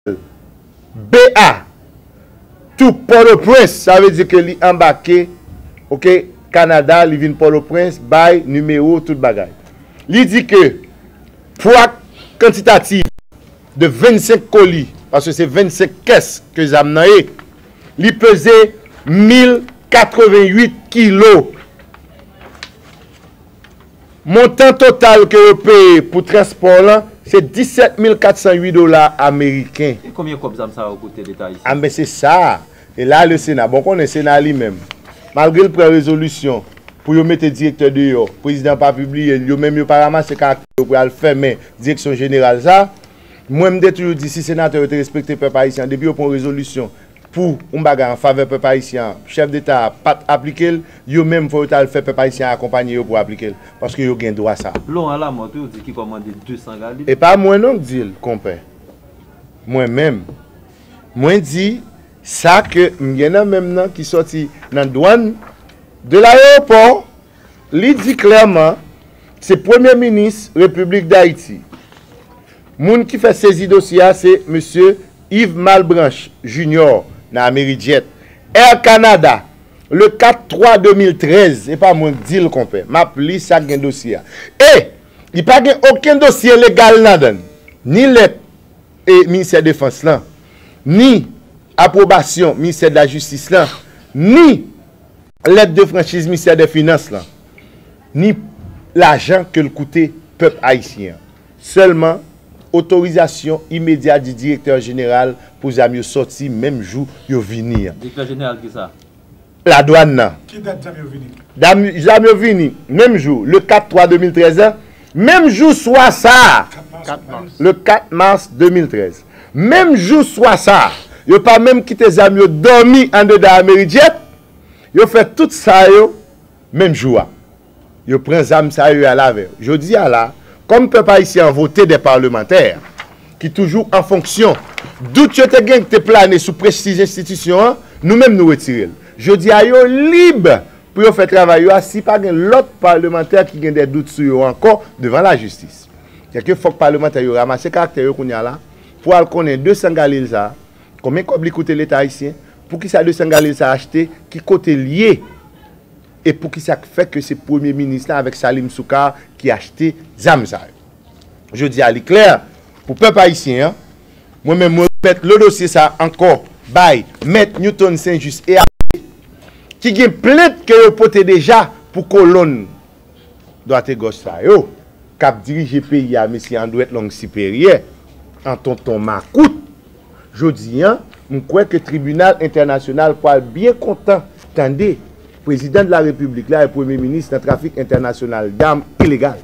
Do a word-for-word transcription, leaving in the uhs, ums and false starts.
B A, tou Pòtoprens, sa vle di ke li anbake, oke, Kanada, li vin Pòtoprens, bay nimewo, tout bagay. Li di ke pwa kantitatif de vennsenk koli, paske se vennsenk kès ke zam nan ye, li peze mil katreventuit kilo. Montan total ke yo peye pou transpò lan, se disèt mil katsanwit dola ameriken. E konbyen kòb zam sa yo koute Leta ayisyen? A, men se sa. E la, le Sena, bon, konnen Sena li menm, malgre l pran rezolisyon pou yo mete direktè deyò, prezidan pa pibliye l, yo menm yo pa ranmase karaktè yo pou y al fèmen direksyon jeneral sa. Mwen, m te toujou di, si senatè yo te respekte pèp ayisyen an, depi yo pran rezolisyon pou yon bagay an favè pèp ayisyen an, chèf deta a pa t aplike l, yo menm fò yo t al fè pèp ayisyen an akonpanye yo pou aplike l, paske yo gen dwa sa. Laurent Lamothe, yo di ki kòmande de san galil. E pa mwen non k di l, konpè. Mwen menm, mwen di sa ke m gen nan men m nan ki sòti nan dwàn de layewopò, li di klèman, se Premye Minis Repiblik Dayiti. Moun ki fè sezi dosye a, se mesye Yves Malbranche Junior nan Amerijet. Air Canada, le kat twa de mil trèz, e pa mwen k di l, konpè. M ap li sa k gen dosye a. E li pa gen okenn dosye legal ladan l. Ni lèt e Ministè Defans lan, ni apwobasyon Ministè de la Jistis lan, ni lèt de franchiz Ministè de Finans lan, ni lajan ke l koute pèp ayisyen an. Sèlman, otorizasyon imedya di direktè jeneral pou zam yo sòti menm jou yo vini an. Direktè jeneral ki sa? Ladwàn nan. Ki dat zam yo vini? Dam, zam yo vini menm jou, le kat twa de mil trèz la, menm jou swa sa a, kat mas, le kat mas de mil trèz. Menm jou swa sa a, yo pa menm kite zam yo dòmi andedan Amerijet, yo fè tout sa yo menm jou a. Yo pran zam sa yo, y al avè yo. Jodi a la, kòm pèp ayisyen an vote de palmantè ki toujou an fonksyon, dout yo te gen, te plane sou prestij enstitisyon an, nou menm nou retire l. Jodi a, yo lib pou yo fè travay yo a, si pa gen lòt palmantè ki gen de dout sou yo ankò devan lajistis. Sèke fòk palmantè yo ranmase karaktè yo kounye a la pou al konnen de san galil sa a, konbyen kòb li koute Leta ayisyen, poukisa de san galil sa a achte, ki kote l ye, e poukisa k fè ke se Premye Minis la avèk Salim Soukar ki achte zam sa yo. Jodi a, li klè pou pèp ayisyen an. Mwen menm, mwen remèt le dosye sa a ankò bay Mèt Newton Saint-Just e Associés, ki gen plent ke yo pote deja pou kolonn dwategòch sa yo k ap dirije peyi a, mesye an dwèt long siperyè, an tonton makout. Jodi a, m kwè ke tribinal entènasyonal pral byen kontan tande prezidan de la repiblik la e premye minis nan trafik entènasyonal dam ilegal.